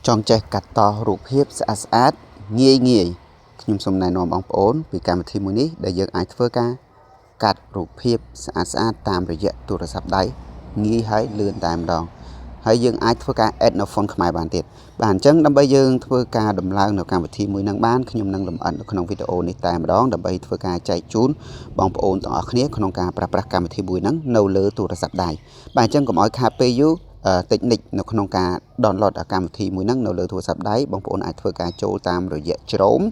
ចង់ចេះកាត់តរូបភាពស្អាតស្អាតងាយងាយខ្ញុំសូមណែនាំបងប្អូនពីកម្មវិធីមួយនេះដែលយើងអាចធ្វើការកាត់រូបភាពស្អាតស្អាតតាមរយៈទូរស័ព្ទដៃងាយហើយលឿនតែម្ដងហើយយើងអាចធ្វើការ add នៅ font ខ្មែរបានទៀតបាទអញ្ចឹងដើម្បីយើងធ្វើការដំឡើងនៅកម្មវិធីមួយនឹងបានខ្ញុំនឹងលម្អិតនៅក្នុងវីដេអូនេះតែម្ដងដើម្បីធ្វើការចែកជូនបងប្អូនទាំងអស់គ្នាក្នុងការប្រើប្រាស់កម្មវិធីមួយហ្នឹងនៅលើទូរស័ព្ទដៃបាទអញ្ចឹងកុំឲ្យខាតពេលយូរ technique នៅក្នុងការ download កម្មវិធីមួយហ្នឹងនៅលើទូរស័ព្ទដៃបងប្អូនអាចធ្វើការចូលតាមរយៈ Chrome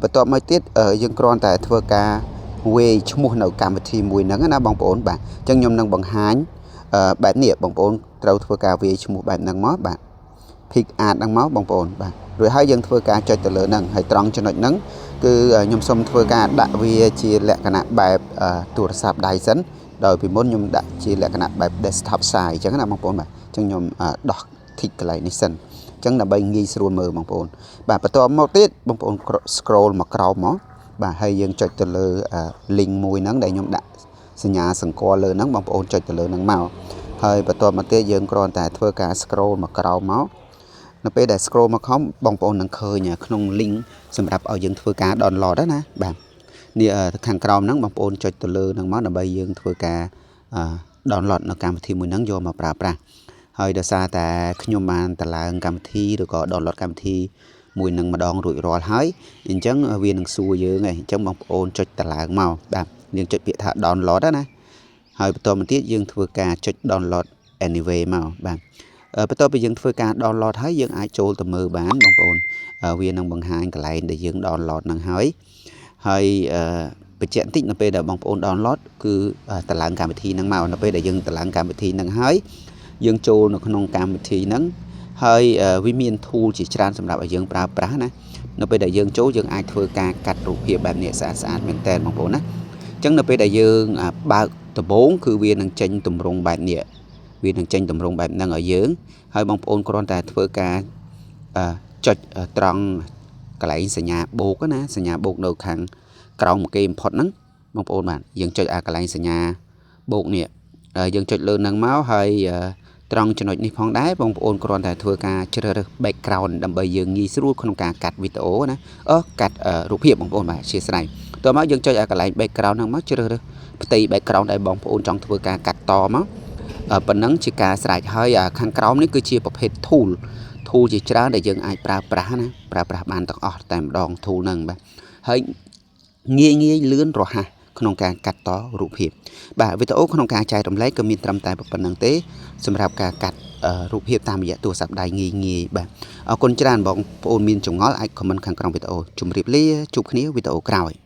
បន្ទាប់មកទៀតយើងគ្រាន់តែធ្វើការវាយឈ្មោះនៅកម្មវិធីមួយហ្នឹងណាបងប្អូនបាទអញ្ចឹងខ្ញុំនឹងបង្ហាញបែបនេះបងប្អូនត្រូវធ្វើការវាយឈ្មោះបែបហ្នឹងមកបាទ PicsArt ហ្នឹងមកបងប្អូនបាទរួចហើយយើងធ្វើការចុចទៅលើហ្នឹងហើយត្រង់ចំណុចហ្នឹងគឺខ្ញុំសូមធ្វើការដាក់វាជាលក្ខណៈបែបទូរស័ព្ទដៃសិនដោយពីមុនខ្ញុំដាក់ជាលក្ខណៈបែប desktop size អញ្ចឹងណាបងប្អូនបាទអញ្ចឹងខ្ញុំដោះ tick កន្លែងនេះសិនអញ្ចឹងដើម្បីងាយស្រួលមើលបងប្អូនបាទបន្ទាប់មកទៀតបងប្អូន scroll មកក្រោមមកបាទហើយយើងចុចទៅលើ link មួយហ្នឹងដែលខ្ញុំដាក់សញ្ញាសង្កល់លើហ្នឹងបងប្អូនចុចទៅលើហ្នឹងមកហើយបន្ទាប់មកទៀតយើងគ្រាន់តែធ្វើការ scroll មកក្រោមមកនៅពេលដែល scroll មកខំបងប្អូននឹងឃើញក្នុង link សម្រាប់ឲ្យយើងធ្វើការ download ណាបាទនេះខាងក្រោមហ្នឹងបងប្អូនចុចទៅលើហ្នឹងមកដើម្បីយើងធ្វើការ download នៅកម្មវិធីមួយហ្នឹងយកមកប្រើប្រាស់ហើយដោយសារតែខ្ញុំបានតម្លើងកម្មវិធីឬក៏ download កម្មវិធីមួយនឹងម្ដងរួចរាល់ហើយអញ្ចឹងវានឹងសួរយើងឯងអញ្ចឹងបងប្អូនចុចតម្លើងមកបាទយើងចុចពាក្យថា download ណាហើយបន្តមកទៀតយើងធ្វើការចុច download anyway មកបាទបន្ទាប់ពីយើងធ្វើការ download ហើយយើងអាចចូលទៅមើលបានបងប្អូនវានឹងបង្ហាញកន្លែងដែលយើង download នឹងហើយហើយបញ្ជាក់បន្តិចនៅពេលដែលបងប្អូន download គឺតម្លើងកម្មវិធីហ្នឹងមកនៅពេលដែលយើងតម្លើងកម្មវិធីហ្នឹងហើយយើងចូលនៅក្នុងកម្មវិធីហ្នឹងហើយវាមាន tool ជាច្រើនសម្រាប់ឲ្យយើងប្រើប្រាស់ណានៅពេលដែលយើងចូលយើងអាចធ្វើការកាត់រូបភាពបែបនេះស្អាតស្អាតមែនតើបងប្អូនណាអញ្ចឹងនៅពេលដែលយើងបើកដំបូងគឺវានឹងចេញទម្រង់បែបនេះវានឹងចេញទម្រង់បែបហ្នឹងឲ្យយើងហើយបងប្អូនគ្រាន់តែធ្វើការចុចត្រង់កន្លែងសញ្ញាបូកណាសញ្ញាបូកនៅខាងក្រោមគេបំផុតហ្នឹងបងប្អូនបាទយើងចុចអាកន្លែងសញ្ញាបូកនេះយើងចុចលើហ្នឹងមកហើយត្រង់ចំណុចនេះផងដែរបងប្អូនគ្រាន់តែធ្វើការជ្រើសរើស background ដើម្បីយើងងាយស្រួលក្នុងការកាត់វីដេអូណាអឺកាត់រូបភាពបងប្អូនបាទអធ្យាស្រ័យតោះមកយើងចុចអាកន្លែង background ហ្នឹងមកជ្រើសរើសផ្ទៃ background ដែលបងប្អូនចង់ធ្វើការកាត់តមកប៉ុណ្ណឹងជាការស្រេចហើយខាងក្រោមនេះគឺជាប្រភេទ tool tool ជាច្រើនដែលយើងអាចប្រើប្រាស់ណាប្រើប្រាស់បានទាំងអស់តែម្ដង tool ហ្នឹងបាទហើយងាយងាយលឿនរហ័សក្នុងការកាត់តរូបភាពបាទវីដេអូក្នុងការចែករំលែកក៏មានត្រឹមតែប៉ុណ្ណឹងទេសម្រាប់ការកាត់រូបភាពតាមរយៈទូរស័ព្ទដៃងាយងាយបាទអរគុណច្រើនបងប្អូនមានចម្ងល់អាច comment ខាងក្រោមវីដេអូជម្រាបលាជួបគ្នាវីដេអូក្រោយ។